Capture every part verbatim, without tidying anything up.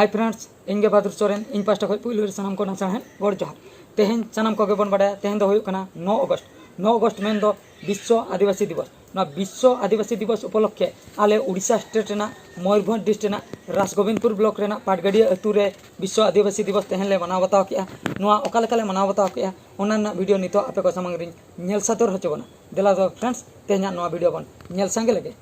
Hi friends, ᱤᱧ ᱜᱮ ᱵᱟᱫᱩᱨ ᱥᱚᱨᱮᱱ, ᱤᱧ ᱯᱟᱦᱴᱟ ᱠᱷᱚᱱ ᱯᱩᱭᱞᱩ ᱨᱮ ᱥᱟᱱᱟᱢ ᱠᱚ ᱱᱟᱥᱮ ᱦᱮᱸ ᱜᱚᱰ ᱡᱚᱦᱟᱨ᱾ ᱛᱮᱦᱮᱧ ᱥᱟᱱᱟᱢ ᱠᱚᱜᱮ ᱵᱚᱱ ᱵᱟᱰᱟᱭᱟ, ᱛᱮᱦᱮᱧ ᱫᱚ ᱦᱩᱭᱩᱜ ᱠᱟᱱᱟ ᱱᱚ ᱚᱜᱚᱥᱴ᱾ ᱱᱚ ᱚᱜᱚᱥᱴ ᱢᱮᱱᱫᱚ ᱵᱤᱥᱥᱚ ᱟᱹᱫᱤᱵᱟᱹᱥᱤ ᱫᱤᱵᱚᱥ᱾ ᱱᱚᱣᱟ ᱵᱤᱥᱥᱚ ᱟᱹᱫᱤᱵᱟᱹᱥᱤ ᱫᱤᱵᱚᱥ ᱩᱯᱚᱞᱚᱠᱠᱷᱮ ᱟᱞᱮ ᱩᱲᱤᱥᱥᱟ ᱥᱴᱮᱴ ᱨᱮᱱᱟᱜ ᱢᱚᱭᱩᱨᱵᱷᱚᱸᱡᱽ ᱰᱤᱥᱴ ᱨᱮᱱᱟᱜ ᱨᱟᱥᱜᱳᱵᱤᱱᱫᱯᱩᱨ ᱵᱞᱚᱠ ᱨᱮᱱᱟᱜ ᱯᱟᱴᱜᱟᱹᱰᱤᱭᱟᱹ ᱟᱹᱛᱩ ᱨᱮ ᱵᱤᱥᱥᱚ ᱟᱹᱫᱤᱵᱟᱹᱥᱤ ᱫᱤᱵᱚᱥ ᱛᱮᱦᱮᱧ ᱞᱮ ᱢᱟᱱᱟᱣ ᱵᱟᱛᱟᱣ ᱠᱮᱜᱼᱟ᱾ ᱱᱚᱣᱟ ᱚᱠᱟ ᱞᱮᱠᱟ ᱞᱮ ᱢᱟᱱᱟᱣ ᱵᱟᱛᱟᱣ ᱠᱮᱜᱼᱟ, ᱚᱱᱟ ᱨᱮᱱᱟᱜ ᱵᱷᱤᱰᱤᱭᱳ ᱱᱤᱛᱚᱜ ᱟᱯᱮ ᱠᱚ ᱥᱟᱢᱟᱝ ᱨᱤᱧ ᱧᱮᱞ ᱥᱚᱫᱚᱨ ᱦᱚᱪᱚ ᱵᱚᱱᱟ᱾ ᱫᱮᱞᱟ ᱫᱚ ᱯᱷᱨᱮᱱᱰᱥ, ᱛᱮᱦᱮᱧᱟᱜ ᱱᱚᱣᱟ ᱵᱷᱤᱰᱤᱭᱳ ᱵᱚᱱ ᱧᱮᱞ ᱥᱟᱸᱜᱮ ᱞᱮᱜᱮ᱾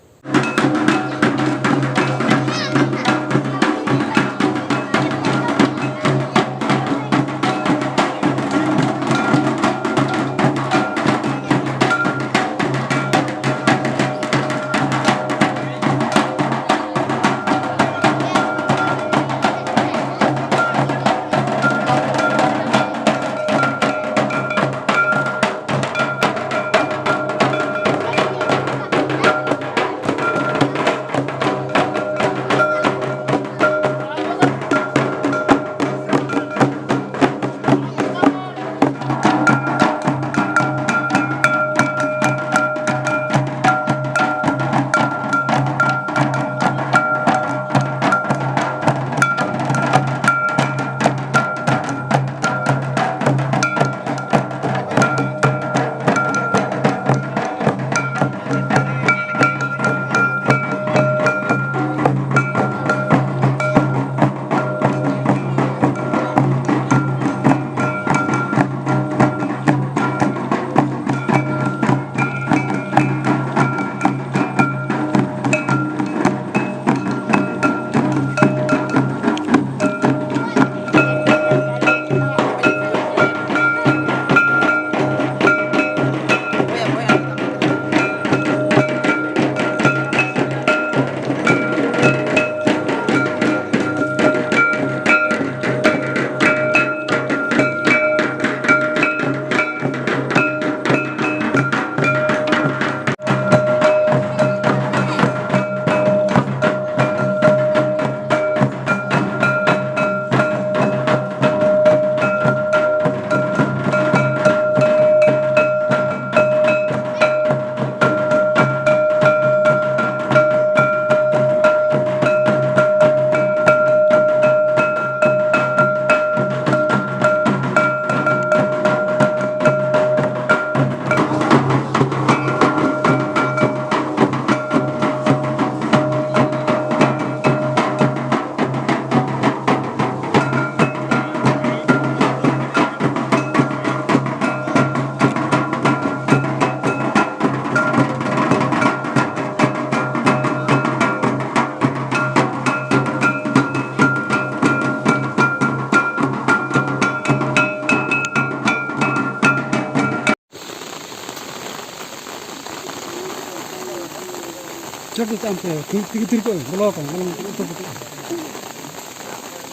ᱪᱟᱢ ᱛᱮ, ᱛᱤ-, ᱛᱤ-, ᱛᱤᱨᱠᱚ ᱵᱚᱞᱚ ᱟᱠᱟᱱᱟ, ᱵᱚᱞᱚ ᱟᱠᱟᱱᱟ, ᱩᱛᱩ ᱠᱟᱛᱮ᱾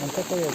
ᱚᱱᱛᱮ ᱠᱚ ᱤᱭᱟᱹ᱾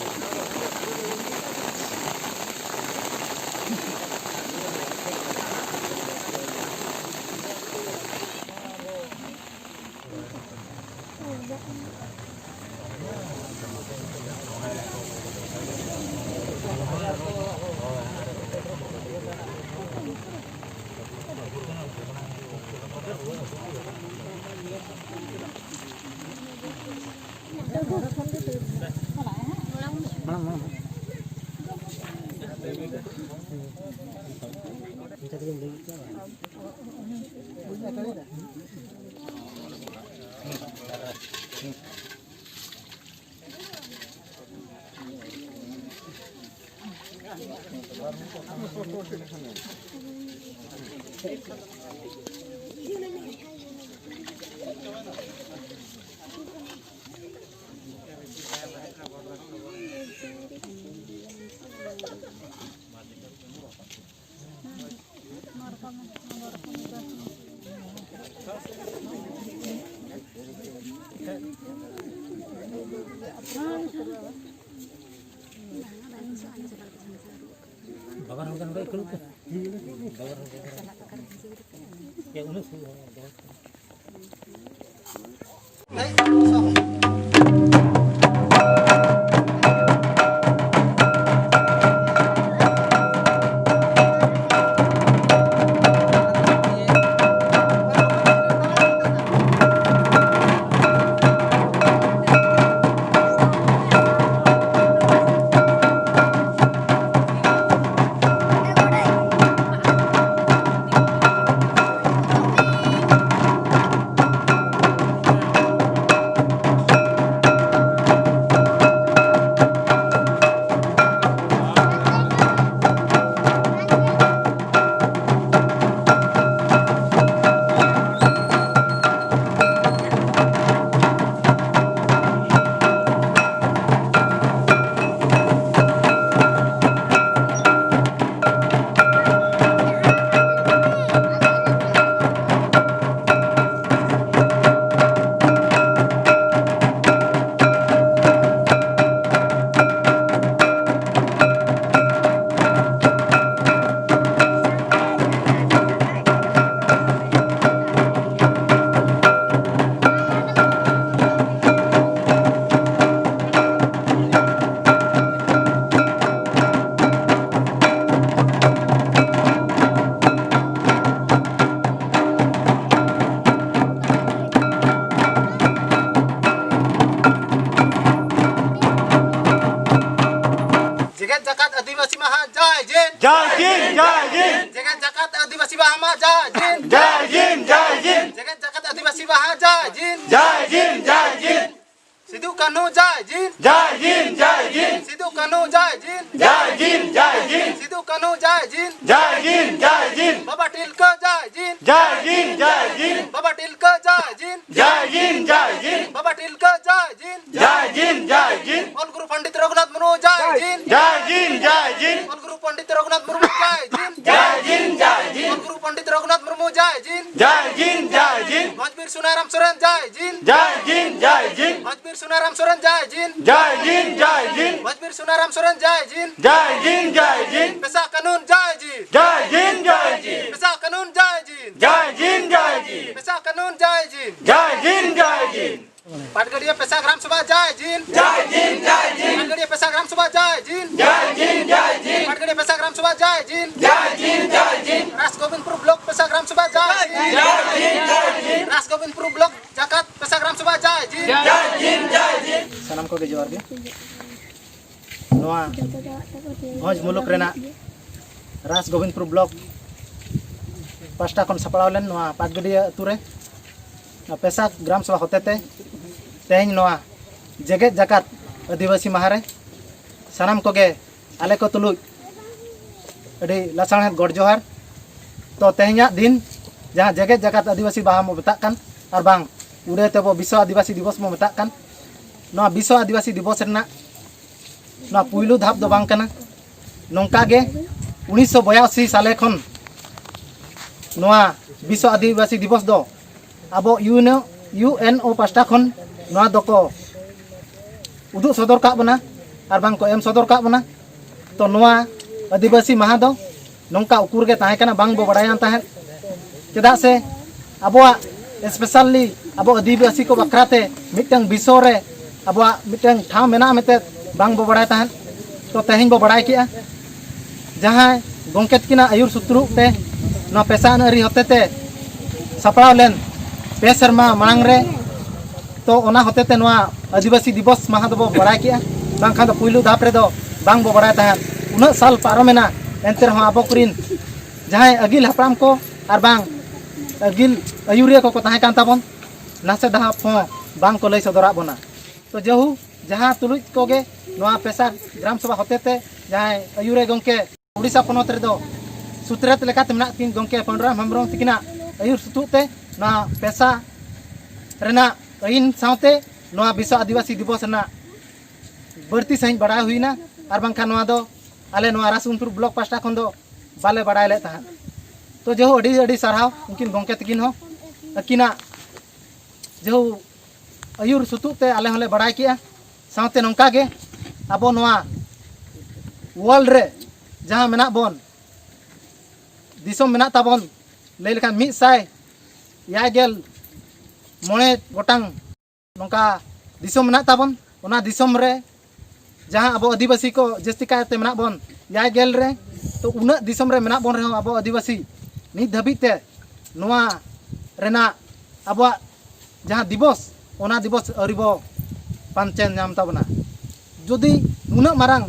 ᱵᱟᱵᱟ ᱦᱚᱸ ᱜᱟᱱ ᱜᱚᱡ ᱠᱚ᱾ ᱵᱟᱵᱟ ᱦᱚᱸ ᱜᱟᱱ ᱜᱚᱡ᱾ ᱩᱱᱟᱹᱜ ᱥᱩᱨ ᱦᱚᱸ ᱫᱚ᱾ ᱡᱮᱜᱮᱛ ᱡᱟᱠᱟᱛ ᱟᱹᱫᱤᱵᱟᱹᱥᱤ ᱢᱟᱦᱟ ᱡᱟᱭ ᱡᱤᱱ᱾ ᱡᱟᱭ ᱡᱤᱱ, ᱡᱟᱭ ᱡᱤᱱ᱾ ᱡᱮᱜᱮᱛ ᱡᱟᱠᱟᱛ ᱟᱹᱫᱤᱵᱟᱹᱥᱤ ᱢᱟᱦᱟ ᱡᱟᱭ ᱡᱤᱱ᱾ ᱡᱟᱭ ᱡᱤᱱ, ᱡᱟᱭ ᱡᱤᱱ᱾ ᱡᱮᱜᱮᱛ ᱡᱟᱠᱟᱛ ᱟᱹᱫᱤᱵᱟᱹᱥᱤ ᱢᱟᱦᱟ ᱡᱟᱭ ᱡᱤᱱ᱾ ᱡᱟᱭ ᱡᱤᱱ, ᱡᱟᱭ ᱡᱤᱱ᱾ ᱥᱤᱫᱩ ᱠᱟᱹᱱᱦᱩ ᱡᱟᱭ ᱡᱤᱱ᱾ ᱡᱟᱭ ᱡᱤᱱ, ᱡᱟᱭ ᱡᱤᱱ᱾ ᱥᱤᱫᱩ ᱠᱟᱹᱱᱦᱩ ᱡᱟᱭ ᱡᱤᱱ᱾ ᱡᱟᱭ ᱡᱤᱱ, ᱡᱟᱭ ᱡᱤᱱ᱾ ᱥᱤᱫᱩ ᱠᱟᱹᱱᱦᱩ ᱡᱟᱭ ᱡᱤᱱ᱾ ᱡᱟᱭ ᱡᱤᱱ, ᱡᱟᱭ ᱡᱤᱱ᱾ ᱵᱟᱵᱟ ᱴᱤᱞᱠᱟᱹ ᱡᱟᱭ ᱡᱤᱱ᱾ ᱡᱟᱭ ᱡᱤᱱ, ᱡᱟᱭ ᱡᱤᱱ᱾ ᱵᱟᱵᱟ ᱴᱤᱞᱠᱟᱹ ᱡᱟᱭ ᱡᱤᱱ᱾ ᱡᱟᱭ ᱡᱤᱱ, ᱡᱟᱭ ᱡᱤᱱ᱾ ᱵᱟᱵᱟ ᱴᱤᱞᱠᱟᱹ ᱡᱟᱭ ᱡᱤᱱ᱾ ᱡᱟᱭ ᱡᱤᱱ, ᱡᱟᱭ ᱡᱤᱱ᱾ ᱚᱞ ᱜᱩᱨᱩ ᱯᱚᱱᱰᱤᱛ ᱨᱚᱜᱷᱩᱱᱟᱛᱷ ᱢᱩᱨᱢᱩ ᱡᱟᱭ ᱡᱤᱱ᱾ ᱡᱟᱭ ᱡᱤᱱ, ᱡᱟᱭ ᱡᱤᱱ᱾ ᱚᱞ ᱜᱩᱨᱩ ᱯᱚᱱᱰᱤᱛ ᱨᱚᱜᱷᱩᱱᱟᱛᱷ ᱢᱩᱨᱢᱩ ᱡᱟᱭ ᱡᱤᱱ᱾ ᱡᱟᱭ ᱡᱤᱱ, ᱡᱟᱭ ᱡᱤᱱ᱾ ᱚᱞ ᱜᱩᱨᱩ ᱯᱚᱱᱰᱤᱛ ᱨᱚᱜᱷᱩᱱᱟᱛᱷ ᱢᱩᱨᱢᱩ ᱡᱟᱭ ᱡᱤᱱ᱾ ᱡᱟᱭ ᱡᱤᱱ, ᱡᱟᱭ ᱡᱤᱱ᱾ ᱢᱚᱸᱡᱽᱵᱤᱨ ᱥᱩᱱᱟᱨᱟᱢ ᱥᱚᱨᱮᱱ ᱡᱟᱭ ᱡᱤᱱ᱾ ᱡᱟᱭ ᱡᱤᱱ, ᱡᱟᱭ ᱡᱤᱱ᱾ ᱢᱚᱸᱡᱽᱵᱤᱨ ᱥᱩᱱᱟᱨᱟᱢ ᱥᱚᱨᱮᱱ ᱡᱟᱭ ᱡᱤᱱ᱾ ᱡᱟᱭ ᱡᱤᱱ, ᱡᱟᱭ ᱡᱤᱱ᱾ ᱢᱚᱸᱡᱽᱵᱤᱨ ᱥᱩᱱᱟᱨᱟᱢ ᱥᱚᱨᱮᱱ ᱡᱟᱭ ᱡᱤᱱ᱾ ᱡᱟᱭ ᱡᱤᱱ, ᱡᱟᱭ ᱡᱤᱱ᱾ ᱯᱮᱥᱟ ᱠᱟᱹᱱᱩᱱ ᱡᱟᱭ ᱡᱤᱱ᱾ ᱡᱟᱭ ᱡᱤᱱ, ᱡᱟᱭ ᱡᱤᱱ᱾ ᱯᱮᱥᱟ ᱠᱟᱹᱱᱩᱱ ᱡᱟᱭ ᱡᱤᱱ᱾ ᱡᱟᱭ ᱡᱤᱱ, ᱡᱟᱭ ᱡᱤᱱ᱾ ᱯᱮᱥᱟ ᱠᱟᱹᱱᱩᱱ ᱡᱟᱭ ᱡᱤᱱ᱾ ᱡᱟᱭ ᱡᱤᱱ, ᱡᱟᱭ ᱡᱤᱱ᱾ ᱯᱟᱴᱜᱟᱹᱰᱤᱭᱟᱹ ᱯᱮᱥᱟ ᱜᱨᱟᱢ ᱥᱚᱵᱷᱟ ᱡᱟᱭ ᱡᱤᱱ᱾ ᱡᱟᱭ ᱡᱤᱱ, ᱡᱟᱭ ᱡᱤᱱ᱾ ᱯᱟᱴᱜᱟᱹᱰᱤᱭᱟᱹ ᱯᱮᱥᱟ ᱜᱨᱟᱢ ᱥᱚᱵᱷᱟ ᱡᱟᱭ ᱡᱤᱱ᱾ ᱡᱟᱭ ᱡᱤᱱ, ᱡᱟᱭ ᱡᱤᱱ᱾ ᱯᱟᱴᱜᱟᱹᱰᱤᱭᱟᱹ ᱯᱮᱥᱟ ᱜᱨᱟᱢ ᱥᱚᱵᱷᱟ ᱡᱟᱭ ᱡᱤᱱ᱾ ᱡᱟᱭ ᱡᱤᱱ, ᱡᱟᱭ ᱡᱤᱱ᱾ ᱨᱟᱥ ᱜᱳᱵᱤᱱᱫᱯᱩᱨ ᱵᱞᱚᱠ ᱯᱮᱥᱟ ᱜᱨᱟᱢ ᱥᱚᱵᱷᱟ ᱡᱟᱭ ᱡᱤᱱ᱾ ᱡᱟᱭ ᱡᱤᱱ, ᱡᱟᱭ ᱡᱤᱱ᱾ ᱨᱟᱥ ᱜᱳᱵᱤᱱᱫᱯᱩᱨ ᱵᱞᱚᱠ ᱡᱟᱠᱟᱛ ᱯᱮᱥᱟ ᱜᱨᱟᱢ ᱥᱚᱵᱷᱟ ᱡᱟᱭ ᱡᱤᱱ᱾ ᱡᱟᱭ ᱡᱤᱱ, ᱡᱟᱭ ᱡᱤᱱ᱾ ᱥᱟᱱᱟᱢ ᱠᱚᱜᱮ ᱡᱚᱦᱟᱨ ᱜᱮ᱾ ᱱᱚᱣᱟ ᱵᱷᱚᱸᱡᱽ ᱢᱩᱞᱩᱠ ᱨᱮᱱᱟᱜ ᱨᱟᱥ ᱜᱳᱵᱤᱱᱫᱯᱩᱨ ᱵᱞᱚᱠ ᱯᱟᱥᱴᱟ ᱠᱷᱚᱱ ᱥᱟᱯᱲᱟᱣ ᱞᱮᱱ ᱱᱚᱣᱟ ᱯᱟᱴᱜᱟᱹᱰᱤᱭᱟᱹ ᱟᱹᱛᱩ ᱨᱮ ᱯᱮᱥᱟ ᱜᱨᱟᱢ ᱥᱚᱵᱷᱟ ᱦᱚᱛᱮᱛᱮ ᱛᱮᱦᱮᱧ ᱱᱚᱣᱟ ᱡᱮᱜᱮᱛ ᱡᱟᱠᱟᱛ ᱟᱹᱫᱤᱵᱟᱹᱥᱤ ᱢᱟᱦᱟ ᱨᱮ ᱥᱟᱱᱟᱢ ᱠᱚᱜᱮ ᱟᱞᱮ ᱠᱚ ᱛᱩᱞᱩᱡ ᱟᱹᱰᱤ ᱞᱟᱥᱟᱲᱦᱮᱫ ᱜᱚᱰ ᱡᱚᱦᱟᱨ᱾ ᱛᱚ, ᱛᱮᱦᱮᱧᱟᱜ ᱫᱤᱱ ᱡᱟᱦᱟᱸ ᱡᱮᱜᱮᱛ ᱡᱟᱠᱟᱛ ᱟᱹᱫᱤᱵᱟᱹᱥᱤ ᱢᱟᱦᱟ ᱵᱚ ᱢᱮᱛᱟᱜ ᱠᱟᱱ, ᱟᱨ ᱵᱟᱝ ᱩᱲᱤᱭᱟ ᱛᱮᱵᱚ ᱵᱤᱥᱥᱚ ᱟᱹᱫᱤᱵᱟᱹᱥᱤ ᱫᱤᱵᱚᱥ ᱵᱚ ᱢᱮᱛᱟᱜ ᱠᱟᱱ, ᱱᱚᱣᱟ ᱵᱤᱥᱥᱚ ᱟᱹᱫᱤᱵᱟᱹᱥᱤ ᱫᱤᱵᱚᱥ ᱨᱮᱱᱟᱜ ᱱᱚᱣᱟ ᱯᱩᱭᱞᱩ ᱫᱷᱟᱯ ᱫᱚ ᱵᱟᱝ ᱠᱟᱱᱟ᱾ ᱱᱚᱝᱠᱟ ᱜᱮ ᱩᱱᱤᱥᱥᱚ ᱵᱚᱭᱟᱥᱤ ᱥᱟᱞᱮ ᱠᱷᱚᱱ ᱱᱚᱣᱟ ᱵᱤᱥᱥᱚ ᱟᱹᱫᱤᱵᱟᱹᱥᱤ ᱫᱤᱵᱚᱥ ᱫᱚ ᱟᱵᱚ ᱤᱭᱩ ᱮᱱ ᱳ, ᱤᱭᱩ ᱮᱱ ᱳ ᱯᱟᱥᱴᱟ ᱠᱷᱚᱱ ᱱᱚᱣᱟ ᱫᱚᱠᱚ ᱩᱫᱩᱜ ᱥᱚᱫᱚᱨ ᱠᱟᱜ ᱵᱚᱱᱟ ᱟᱨ ᱵᱟᱝ ᱠᱚ ᱮᱢ ᱥᱚᱫᱚᱨ ᱠᱟᱜ ᱵᱚᱱᱟ᱾ ᱛᱚ, ᱱᱚᱣᱟ ᱟᱹᱫᱤᱵᱟᱹᱥᱤ ᱢᱟᱦᱟ ᱫᱚ ᱱᱚᱝᱠᱟ ᱩᱠᱩᱨ ᱜᱮ ᱛᱟᱦᱮᱸ ᱠᱟᱱᱟ, ᱵᱟᱝ ᱵᱚ ᱵᱟᱲᱟᱭᱟᱱ ᱛᱟᱦᱮᱸᱫ᱾ ᱪᱮᱫᱟᱜ ᱥᱮ ᱟᱵᱚᱣᱟᱜ, specially ᱟᱵᱚ ᱟᱹᱫᱤᱵᱟᱹᱥᱤ ᱠᱚ ᱵᱟᱠᱷᱨᱟ ᱛᱮ ᱢᱤᱫᱴᱟᱝ ᱵᱤᱥᱥᱚ ᱨᱮ ᱟᱵᱚᱣᱟᱜ ᱢᱤᱫᱴᱟᱝ ᱴᱷᱟᱶ ᱢᱮᱱᱟᱜᱼᱟ ᱢᱮᱱᱛᱮ ᱵᱟᱝ ᱵᱚ ᱵᱟᱲᱟᱭ ᱛᱟᱦᱮᱸᱫ᱾ ᱛᱚ, ᱛᱮᱦᱮᱧ ᱵᱚ ᱵᱟᱲᱟᱭ ᱠᱮᱜᱼᱟ᱾ ᱡᱟᱦᱟᱸᱭ ᱜᱚᱢᱠᱮ ᱛᱟᱹᱠᱤᱱᱟᱜ ᱟᱹᱭᱩᱨ ᱥᱩᱛᱨᱩᱜ ᱛᱮ ᱱᱚᱣᱟ ᱯᱮᱥᱟ ᱟᱹᱱ ᱟᱹᱨᱤ ᱦᱚᱛᱮᱛᱮ ᱥᱟᱯᱲᱟᱣ ᱞᱮᱱ ᱯᱮ ᱥᱮᱨᱢᱟ ᱢᱟᱲᱟᱝ ᱨᱮ, ᱛᱚ, ᱚᱱᱟ ᱦᱚᱛᱮᱛᱮ ᱱᱚᱣᱟ ᱟᱹᱫᱤᱵᱟᱹᱥᱤ ᱫᱤᱵᱚᱥ ᱢᱟᱦᱟ ᱫᱚᱵᱚ ᱵᱟᱲᱟᱭ ᱠᱮᱜᱼᱟ᱾ ᱵᱟᱝᱠᱷᱟᱱ ᱫᱚ ᱯᱩᱭᱞᱩ ᱫᱷᱟᱯ ᱨᱮᱫᱚ ᱵᱟᱝ ᱵᱚ ᱵᱟᱲᱟᱭ ᱛᱟᱦᱮᱸᱫ᱾ ᱩᱱᱟᱹᱜ ᱥᱟᱞ ᱯᱟᱨᱚᱢᱮᱱᱟ, ᱮᱱᱛᱮ ᱨᱮᱦᱚᱸ ᱟᱵᱚ ᱠᱚᱨᱮᱱ ᱡᱟᱦᱟᱸᱭ ᱟᱹᱜᱤᱞ ᱦᱟᱯᱲᱟᱢ ᱠᱚ ᱟᱨ ᱵᱟᱝ ᱟᱹᱜᱤᱞ ᱟᱹᱭᱩᱨᱤᱭᱟᱹ ᱠᱚᱠᱚ ᱛᱟᱦᱮᱸ ᱠᱟᱱ ᱛᱟᱵᱚᱱ, ᱱᱟᱥᱮ ᱫᱷᱟᱣ ᱦᱚᱸ ᱵᱟᱝ ᱠᱚ ᱞᱟᱹᱭ ᱥᱚᱫᱚᱨᱟᱫ ᱵᱚᱱᱟ᱾ ᱛᱚ ᱡᱮᱦᱩ, ᱡᱟᱦᱟᱸ ᱛᱩᱞᱩᱡ ᱠᱚᱜᱮ ᱱᱚᱣᱟ ᱯᱮᱥᱟ ᱜᱨᱟᱢ ᱥᱚᱵᱷᱟ ᱦᱚᱛᱮᱛᱮ ᱡᱟᱦᱟᱸᱭ ᱟᱹᱭᱩᱨᱤᱭᱟᱹ ᱜᱚᱢᱠᱮ ᱩᱲᱤᱥᱥᱟ ᱯᱚᱱᱚᱛ ᱨᱮᱫᱚ ᱥᱩᱛᱨᱮᱛ ᱞᱮᱠᱟᱛᱮ ᱢᱮᱱᱟᱜ ᱠᱤᱱ ᱜᱚᱢᱠᱮ ᱯᱟᱹᱱᱩᱨᱟᱢ ᱦᱮᱢᱵᱨᱚᱢ ᱛᱤᱠᱤᱱᱟᱜ ᱟᱹᱭᱩᱨ ᱥᱩᱛᱩᱜ ᱛᱮ ᱱᱚᱣᱟ ᱯᱮᱥᱟ ᱨᱮᱱᱟᱜ ᱟᱹᱭᱤᱱ ᱥᱟᱶᱛᱮ ᱱᱚᱣᱟ ᱵᱤᱥᱥᱚ ᱟᱹᱫᱤᱵᱟᱹᱥᱤ ᱫᱤᱵᱚᱥ ᱨᱮᱱᱟᱜ ᱵᱟᱹᱲᱛᱤ ᱥᱟᱺᱦᱤᱡ ᱵᱟᱲᱟᱭ ᱦᱩᱭᱱᱟ, ᱟᱨ ᱵᱟᱝᱠᱷᱟᱱ ᱱᱚᱣᱟ ᱫᱚ ᱟᱞᱮ ᱱᱚᱣᱟ ᱨᱟᱥᱩᱱᱯᱩᱨ ᱵᱞᱚᱠ ᱯᱟᱥᱴᱟ ᱠᱷᱚᱱ ᱫᱚ ᱵᱟᱞᱮ ᱵᱟᱲᱟᱭ ᱞᱮᱫ ᱛᱟᱦᱮᱸᱫ᱾ ᱛᱚ ᱡᱮᱦᱩ, ᱟᱹᱰᱤ ᱟᱹᱰᱤ ᱥᱟᱨᱦᱟᱣ ᱩᱱᱠᱤᱱ ᱜᱚᱢᱠᱮ ᱛᱟᱹᱠᱤᱱ ᱦᱚᱸ, ᱟᱹᱠᱤᱱᱟᱜ ᱡᱮᱦᱩ ᱟᱹᱭᱩᱨ ᱥᱩᱛᱩᱜ ᱛᱮ ᱟᱞᱮ ᱦᱚᱸᱞᱮ ᱵᱟᱲᱟᱭ ᱠᱮᱜᱼᱟ᱾ ᱥᱟᱶᱛᱮ ᱱᱚᱝᱠᱟ ᱜᱮ ᱟᱵᱚ ᱱᱚᱣᱟ ᱣᱟᱨᱞᱰ ᱨᱮ ᱡᱟᱦᱟᱸ ᱢᱮᱱᱟᱜ ᱵᱚᱱ, ᱫᱤᱥᱚᱢ ᱢᱮᱱᱟᱜ ᱛᱟᱵᱚᱱ, ᱞᱟᱹᱭ ᱞᱮᱠᱷᱟᱱ ᱢᱤᱫ ᱥᱟᱭ ᱮᱭᱟᱭ ᱜᱮᱞ ᱢᱚᱬᱮ ᱜᱚᱴᱟᱝ ᱱᱚᱝᱠᱟ ᱫᱤᱥᱚᱢ ᱢᱮᱱᱟᱜ ᱛᱟᱵᱚᱱ᱾ ᱚᱱᱟ ᱫᱤᱥᱚᱢ ᱨᱮ ᱡᱟᱦᱟᱸ ᱟᱵᱚ ᱟᱹᱫᱤᱵᱟᱹᱥᱤ ᱠᱚ ᱡᱟᱹᱥᱛᱤ ᱠᱟᱭᱛᱮ ᱢᱮᱱᱟᱜ ᱵᱚᱱ ᱮᱭᱟᱭ ᱜᱮᱞ ᱨᱮ, ᱛᱚ ᱩᱱᱟᱹᱜ ᱫᱤᱥᱚᱢ ᱨᱮ ᱢᱮᱱᱟᱜ ᱵᱚᱱ ᱨᱮᱦᱚᱸ ᱟᱵᱚ ᱟᱹᱫᱤᱵᱟᱹᱥᱤ ᱱᱤᱛ ᱫᱷᱟᱹᱵᱤᱡ ᱛᱮ ᱱᱚᱣᱟ ᱨᱮᱱᱟᱜ ᱟᱵᱚᱣᱟᱜ ᱡᱟᱦᱟᱸ ᱫᱤᱵᱚᱥ, ᱚᱱᱟ ᱫᱤᱵᱚᱥ ᱟᱹᱣᱨᱤ ᱵᱚ ᱯᱟᱧᱪᱮ ᱧᱟᱢ ᱛᱟᱵᱚᱱᱟ᱾ ᱡᱩᱫᱤ ᱱᱩᱱᱟᱹᱜ ᱢᱟᱨᱟᱝ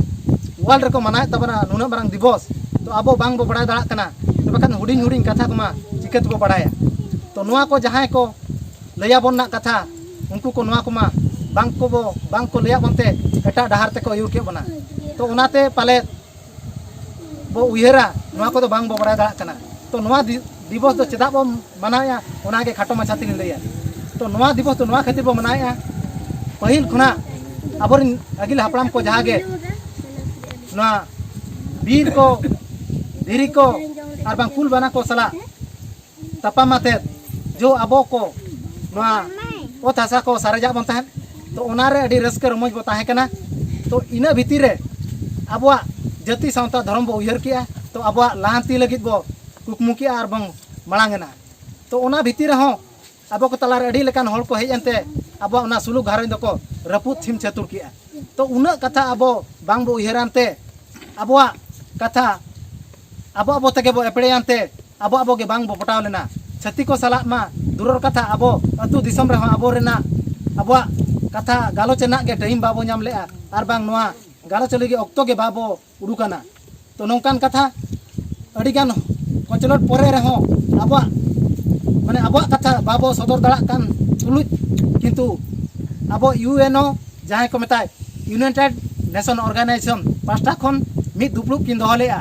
ᱣᱟᱨᱞᱰ ᱨᱮᱠᱚ ᱢᱟᱱᱟᱣᱮᱫ ᱛᱟᱵᱚᱱᱟ, ᱱᱩᱱᱟᱹᱜ ᱢᱟᱨᱟᱝ ᱫᱤᱵᱚᱥ, ᱛᱚ ᱟᱵᱚ ᱵᱟᱝ ᱵᱚ ᱵᱟᱲᱟᱭ ᱫᱟᱲᱮᱭᱟᱜ ᱠᱟᱱᱟ, ᱛᱚᱵᱮ ᱠᱷᱟᱱ ᱦᱩᱰᱤᱧ ᱦᱩᱰᱤᱧ ᱠᱟᱛᱷᱟ ᱠᱚᱢᱟ ᱪᱤᱠᱟᱹ ᱛᱮᱵᱚ ᱵᱟᱲᱟᱭᱟ? ᱛᱚ ᱱᱚᱣᱟ ᱠᱚ ᱡᱟᱦᱟᱸᱭ ᱠᱚ ᱞᱟᱹᱭᱟᱵᱚᱱ ᱨᱮᱱᱟᱜ ᱠᱟᱛᱷᱟ, ᱩᱱᱠᱩ ᱠᱚ ᱱᱚᱣᱟ ᱠᱚᱢᱟ ᱵᱟᱝ ᱠᱚ ᱵᱚ, ᱵᱟᱝ ᱠᱚ ᱞᱟᱹᱭᱟᱵᱚᱱ ᱛᱮ ᱮᱴᱟᱜ ᱰᱟᱦᱟᱨ ᱛᱮᱠᱚ ᱟᱹᱭᱩᱨ ᱠᱮᱫ ᱵᱚᱱᱟ᱾ ᱛᱚ ᱚᱱᱟᱛᱮ ᱯᱟᱞᱮᱫ ᱵᱚ ᱩᱭᱦᱟᱹᱨᱟ, ᱱᱚᱣᱟ ᱠᱚᱫᱚ ᱵᱟᱝ ᱵᱚ ᱵᱟᱲᱟᱭ ᱫᱟᱲᱮᱭᱟᱜ ᱠᱟᱱᱟ᱾ ᱛᱚ ᱱᱚᱣᱟ ᱫᱤ-, ᱫᱤᱵᱚᱥ ᱫᱚ ᱪᱮᱫᱟᱜ ᱵᱚ ᱢᱟᱱᱟᱣᱮᱫᱼᱟ, ᱚᱱᱟᱜᱮ ᱠᱷᱟᱴᱚ ᱢᱟᱪᱷᱟ ᱛᱮᱞᱤᱧ ᱞᱟᱹᱭᱟ᱾ ᱛᱚ ᱱᱚᱣᱟ ᱫᱤᱵᱚᱥ ᱫᱚ ᱱᱚᱣᱟ ᱠᱷᱟᱹᱛᱤᱨ ᱵᱚ ᱢᱟᱱᱟᱣᱮᱫᱼᱟ, ᱯᱟᱹᱦᱤᱞ ᱠᱷᱚᱱᱟᱜ ᱟᱵᱚᱨᱮᱱ ᱟᱹᱜᱤᱞ ᱦᱟᱯᱲᱟᱢ ᱠᱚ ᱡᱟᱦᱟᱸ ᱜᱮ ᱱᱚᱣᱟ ᱵᱤᱨ ᱠᱚ, ᱫᱷᱤᱨᱤ ᱠᱚ, ᱟᱨ ᱵᱟᱝ ᱠᱩᱞ ᱵᱟᱱᱟ ᱠᱚ ᱥᱟᱞᱟᱜ ᱛᱟᱯᱟᱢ ᱟᱛᱮᱫ ᱡᱚ ᱟᱵᱚ ᱠᱚ ᱱᱚᱣᱟ ᱚᱛ ᱦᱟᱥᱟ ᱠᱚ ᱥᱟᱨᱮᱡᱟᱜ ᱵᱚᱱ ᱛᱟᱦᱮᱸᱫ᱾ ᱛᱚ ᱚᱱᱟᱨᱮ ᱟᱹᱰᱤ ᱨᱟᱹᱥᱠᱟᱹ ᱨᱚᱢᱚᱡᱽ ᱵᱚ ᱛᱟᱦᱮᱸ ᱠᱟᱱᱟ᱾ ᱛᱚ ᱤᱱᱟᱹ ᱵᱷᱤᱛᱤᱨ ᱨᱮ ᱟᱵᱚᱣᱟᱜ ᱡᱟᱹᱛᱤ ᱥᱟᱶᱛᱟ ᱫᱷᱚᱨᱚᱢ ᱵᱚ ᱩᱭᱦᱟᱹᱨ ᱠᱮᱜᱼᱟ᱾ ᱛᱚ ᱟᱵᱚᱣᱟᱜ ᱞᱟᱦᱟᱱᱛᱤ ᱞᱟᱹᱜᱤᱫ ᱵᱚ ᱠᱩᱠᱢᱩ ᱠᱮᱜᱼᱟ ᱟᱨ ᱵᱚᱱ ᱢᱟᱲᱟᱝ ᱮᱱᱟ᱾ ᱛᱚ ᱚᱱᱟ ᱵᱷᱤᱛᱤᱨ ᱨᱮᱦᱚᱸ ᱟᱵᱚ ᱠᱚ ᱛᱟᱞᱟᱨᱮ ᱟᱹᱰᱤ ᱞᱮᱠᱟᱱ ᱦᱚᱲ ᱠᱚ ᱦᱮᱡ ᱮᱱᱛᱮ ᱟᱵᱚᱣᱟᱜ ᱚᱱᱟ ᱥᱩᱞᱩᱠ ᱜᱷᱟᱨᱚᱸᱡᱽ ᱫᱚᱠᱚ ᱨᱟᱹᱯᱩᱫ ᱪᱷᱤᱢ ᱪᱷᱟᱹᱛᱩᱨ ᱠᱮᱜᱼᱟ᱾ ᱛᱚ ᱩᱱᱟᱹᱜ ᱠᱟᱛᱷᱟ ᱟᱵᱚ ᱵᱟᱝ ᱵᱚ ᱩᱭᱦᱟᱹᱨᱟᱱ ᱛᱮ ᱟᱵᱚᱣᱟᱜ ᱠᱟᱛᱷᱟ ᱟᱵᱚ ᱟᱵᱚ ᱛᱮᱜᱮ ᱵᱚ ᱮᱯᱲᱮᱭᱟᱱ ᱛᱮ ᱟᱵᱚ ᱟᱵᱚ ᱜᱮ ᱵᱟᱝ ᱵᱚ ᱯᱚᱴᱟᱣ ᱞᱮᱱᱟ᱾ ᱪᱷᱟᱹᱛᱤᱠ ᱠᱚ ᱥᱟᱞᱟᱜ ᱢᱟ ᱫᱩᱨᱚᱨ ᱠᱟᱛᱷᱟ, ᱟᱵᱚ ᱟᱹᱛᱩ ᱫᱤᱥᱚᱢ ᱨᱮᱦᱚᱸ ᱟᱵᱚ ᱨᱮᱱᱟᱜ ᱟᱵᱚᱣᱟᱜ ᱠᱟᱛᱷᱟ ᱜᱟᱞᱚᱪ ᱨᱮᱱᱟᱜ ᱜᱮ ᱴᱟᱭᱤᱢ ᱵᱟᱵᱚ ᱧᱟᱢ ᱞᱮᱜᱼᱟ᱾ ᱟᱨ ᱵᱟᱝ ᱱᱚᱣᱟ ᱜᱟᱞᱚᱪ ᱞᱟᱹᱜᱤᱫ ᱚᱠᱛᱚ ᱜᱮ ᱵᱟᱵᱚ ᱩᱰᱩᱠᱟᱱᱟ᱾ ᱛᱚ ᱱᱚᱝᱠᱟᱱ ᱠᱟᱛᱷᱟ ᱟᱹᱰᱤᱜᱟᱱ ᱠᱚᱪᱞᱚᱱ ᱯᱚᱨᱮ ᱨᱮᱦᱚᱸ ᱟᱵᱚᱣᱟᱜ, ᱢᱟᱱᱮ ᱟᱵᱚᱣᱟᱜ ᱠᱟᱛᱷᱟ ᱵᱟᱵᱚ ᱥᱚᱫᱚᱨ ᱫᱟᱲᱮᱭᱟᱜ ᱠᱟᱱ ᱛᱩᱞᱩᱡ, ᱠᱤᱱᱛᱩ ᱟᱵᱚ ᱭᱩ ᱮᱱ ᱳ ᱡᱟᱦᱟᱸᱭ ᱠᱚ ᱢᱮᱛᱟᱭ, ᱤᱭᱩᱱᱟᱭᱴᱮᱰ ᱱᱮᱥᱚᱱ ᱚᱨᱜᱟᱱᱟᱭᱡᱮᱥᱚᱱ ᱯᱟᱦᱴᱟ ᱠᱷᱚᱱ ᱢᱤᱫ ᱫᱩᱯᱲᱩᱵ ᱠᱤᱱ ᱫᱚᱦᱚ ᱞᱮᱫᱼᱟ,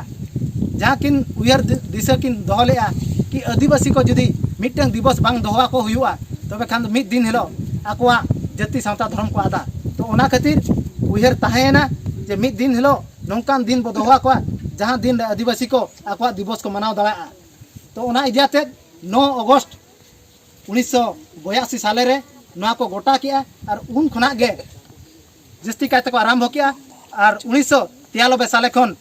ᱡᱟᱦᱟᱸ ᱠᱤᱱ ᱩᱭᱦᱟᱹᱨ ᱫᱤ-, ᱫᱤᱥᱟᱹ ᱠᱤᱱ ᱫᱚᱦᱚ ᱞᱮᱫᱼᱟ ᱠᱤ ᱟᱹᱫᱤᱵᱟᱹᱥᱤ ᱠᱚ ᱡᱩᱫᱤ ᱢᱤᱫᱴᱟᱝ ᱫᱤᱵᱚᱥ ᱵᱟᱝ ᱫᱚᱦᱚ ᱟᱠᱚ ᱦᱩᱭᱩᱜᱼᱟ, ᱛᱚᱵᱮ ᱠᱷᱟᱱ ᱫᱚ ᱢᱤᱫ ᱫᱤᱱ ᱦᱤᱞᱳᱜ ᱟᱠᱚᱣᱟᱜ ᱡᱟᱹᱛᱤ ᱥᱟᱶᱛᱟ ᱫᱷᱚᱨᱚᱢ ᱠᱚ ᱟᱫᱟ᱾ ᱛᱚ ᱚᱱᱟ ᱠᱷᱟᱹᱛᱤᱨ ᱩᱭᱦᱟᱹᱨ ᱛᱟᱦᱮᱸᱭᱮᱱᱟ ᱡᱮ ᱢᱤᱫ ᱫᱤᱱ ᱦᱤᱞᱳᱜ ᱱᱚᱝᱠᱟᱱ ᱫᱤᱱ ᱵᱚ ᱫᱚᱦᱚ ᱟᱠᱚᱣᱟ, ᱡᱟᱦᱟᱸ ᱫᱤᱱ ᱨᱮ ᱟᱹᱫᱤᱵᱟᱹᱥᱤ ᱠᱚ ᱟᱠᱚᱣᱟᱜ ᱫᱤᱵᱚᱥ ᱠᱚ ᱢᱟᱱᱟᱣ ᱫᱟᱲᱮᱭᱟᱜᱼᱟ᱾ ᱛᱚ ᱚᱱᱟ ᱤᱫᱤ ᱟᱛᱮᱫ ᱱᱚ ᱚᱜᱚᱥᱴ ᱩᱱᱤᱥᱥᱚ ᱵᱚᱭᱟᱥᱤ ᱥᱟᱞᱮ ᱨᱮ ᱱᱚᱣᱟ ᱠᱚ ᱜᱚᱴᱟ ᱠᱮᱜᱼᱟ, ᱟᱨ ᱩᱱ ᱠᱷᱚᱱᱟᱜ ᱜᱮ ᱡᱟᱹᱥᱛᱤ ᱠᱟᱭ ᱛᱮᱠᱚ ᱟᱨᱟᱢᱵᱷᱚ ᱠᱮᱜᱼᱟ᱾ ᱟᱨ ᱩᱱᱤᱥᱥᱚ ᱛᱤᱨᱟᱱᱚᱵᱵᱳᱭ ᱥᱟᱞᱮ ᱠᱷᱚᱱ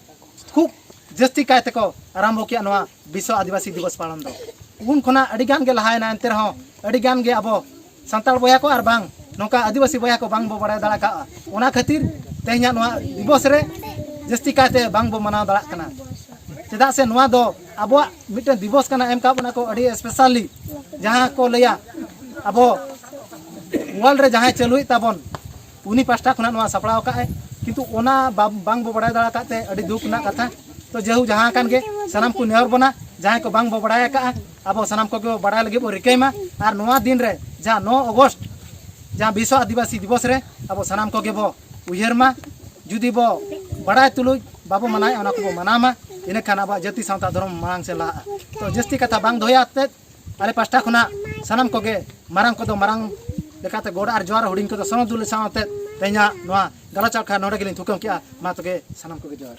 ᱠᱷᱩᱵ ᱡᱟᱹᱥᱛᱤ ᱠᱟᱭ ᱛᱮᱠᱚ ᱟᱨᱟᱢᱵᱷᱚ ᱠᱮᱜᱼᱟ ᱱᱚᱣᱟ ᱵᱤᱥᱥᱚ ᱟᱹᱫᱤᱵᱟᱹᱥᱤ ᱫᱤᱵᱚᱥ ᱯᱟᱞᱚᱱ ᱫᱚ᱾ ᱩᱱ ᱠᱷᱚᱱᱟᱜ ᱟᱹᱰᱤ ᱜᱟᱱ ᱜᱮ ᱞᱟᱦᱟᱭᱮᱱᱟ, ᱮᱱᱛᱮ ᱨᱮᱦᱚᱸ ᱟᱹᱰᱤ ᱜᱟᱱ ᱜᱮ ᱟᱵᱚ ᱥᱟᱱᱛᱟᱲ ᱵᱚᱭᱦᱟ ᱠᱚ ᱟᱨ ᱵᱟᱝ ᱱᱚᱝᱠᱟ ᱟᱹᱫᱤᱵᱟᱹᱥᱤ ᱵᱚᱭᱦᱟ ᱠᱚ ᱵᱟᱝ ᱵᱚ ᱵᱟᱲᱟᱭ ᱫᱟᱲᱮ ᱠᱟᱜᱼᱟ᱾ ᱚᱱᱟ ᱠᱷᱟᱹᱛᱤᱨ ᱛᱮᱦᱮᱧᱟᱜ ᱱᱚᱣᱟ ᱫᱤᱵᱚᱥ ᱨᱮ ᱡᱟᱹᱥᱛᱤ ᱠᱟᱭᱛᱮ ᱵᱟᱝ ᱵᱚ ᱢᱟᱱᱟᱣ ᱫᱟᱲᱮᱭᱟᱜ ᱠᱟᱱᱟ᱾ ᱪᱮᱫᱟᱜ ᱥᱮ ᱱᱚᱣᱟ ᱫᱚ ᱟᱵᱚᱣᱟᱜ ᱢᱤᱫᱴᱮᱱ ᱫᱤᱵᱚᱥ ᱠᱟᱱᱟ, ᱮᱢ ᱠᱟᱜ ᱵᱚᱱᱟ ᱠᱚ ᱟᱹᱰᱤ ᱥᱯᱮᱥᱟᱞᱤ, ᱡᱟᱦᱟᱸ ᱠᱚ ᱞᱟᱹᱭᱟ ᱟᱵᱚ ᱣᱟᱨᱞᱰ ᱨᱮ ᱡᱟᱦᱟᱸᱭ ᱪᱟᱹᱞᱩᱭᱮᱫ ᱛᱟᱵᱚᱱ, ᱩᱱᱤ ᱯᱟᱦᱴᱟ ᱠᱷᱚᱱᱟᱜ ᱱᱚᱣᱟ ᱥᱟᱯᱲᱟᱣ ᱟᱠᱟᱫ ᱟᱭ, ᱠᱤᱱᱛᱩ ᱚᱱᱟ ᱵᱟ-, ᱵᱟᱝ ᱵᱚ ᱵᱟᱲᱟᱭ ᱫᱟᱲᱮ ᱟᱠᱟᱫ ᱛᱮ ᱟᱹᱰᱤ ᱫᱩᱠ ᱨᱮᱱᱟᱜ ᱠᱟᱛᱷᱟ᱾ ᱛᱚ ᱡᱟᱭᱦᱳᱠ, ᱡᱟᱦᱟᱸ ᱠᱟᱱ ᱜᱮ, ᱥᱟᱱᱟᱢ ᱠᱚ ᱱᱮᱦᱚᱨ ᱵᱚᱱᱟ, ᱡᱟᱦᱟᱸᱭ ᱠᱚ ᱵᱟᱝ ᱵᱚ ᱵᱟᱲᱟᱭ ᱟᱠᱟᱫᱼᱟ, ᱟᱵᱚ ᱥᱟᱱᱟᱢ ᱠᱚᱜᱮ ᱵᱚ ᱵᱟᱲᱟᱭ ᱞᱟᱹᱜᱤᱫ ᱵᱚ ᱨᱤᱠᱟᱹᱭ ᱢᱟ᱾ ᱟᱨ ᱱᱚᱣᱟ ᱫᱤᱱ ᱨᱮ, ᱡᱟᱦᱟᱸ ᱱᱚ ᱚᱜᱚᱥᱴ, ᱡᱟᱦᱟᱸ ᱵᱤᱥᱥᱚ ᱟᱹᱫᱤᱵᱟᱹᱥᱤ ᱫᱤᱵᱚᱥ ᱨᱮ, ᱟᱵᱚ ᱥᱟᱱᱟᱢ ᱠᱚᱜᱮ ᱵᱚ ᱩᱭᱦᱟᱹᱨ ᱢᱟ᱾ ᱡᱩᱫᱤ ᱵᱚ ᱵᱟᱲᱟᱭ ᱛᱩᱞᱩᱡ ᱵᱟᱵᱚ ᱢᱟᱱᱟᱣᱮᱫᱼᱟ, ᱚᱱᱟ ᱠᱚᱵᱚ ᱢᱟᱱᱟᱣ ᱢᱟ, ᱤᱱᱟᱹᱠᱷᱟᱱ ᱟᱵᱚᱣᱟᱜ ᱡᱟᱹᱛᱤ ᱥᱟᱶᱛᱟ ᱫᱷᱚᱨᱚᱢ ᱢᱟᱲᱟᱝ ᱥᱮᱫ ᱞᱟᱦᱟᱜᱼᱟ᱾ ᱛᱚ ᱡᱟᱹᱥᱛᱤ ᱠᱟᱛᱷᱟ ᱵᱟᱝ ᱫᱚᱦᱚᱭᱟ ᱟᱛᱮᱫ, ᱟᱞᱮ ᱯᱟᱦᱴᱟ ᱠᱷᱚᱱᱟᱜ ᱥᱟᱱᱟᱢ ᱠᱚᱜᱮ, ᱢᱟᱨᱟᱝ ᱠᱚᱫᱚ ᱢᱟᱨᱟᱝ ᱞᱮᱠᱟᱛᱮ ᱜᱚᱰ ᱟᱨ ᱡᱚᱦᱟᱨ, ᱦᱩᱰᱤᱧ ᱠᱚᱫᱚ ᱥᱚᱱᱚᱛ ᱫᱩᱞᱟᱹᱲ ᱥᱟᱶᱛᱮ ᱛᱮᱦᱮᱧᱟᱜ ᱱᱚᱣᱟ ᱜᱟᱞᱚᱪ ᱟᱠᱷᱲᱟ ᱱᱚᱰᱮ ᱜᱮᱞᱤᱧ ᱛᱷᱩᱠᱟᱹᱢ ᱠᱮᱜᱼᱟ᱾ ᱢᱟ ᱛᱚᱵᱮ ᱥᱟᱱᱟᱢ ᱠᱚᱜᱮ ᱡᱚᱦᱟᱨ᱾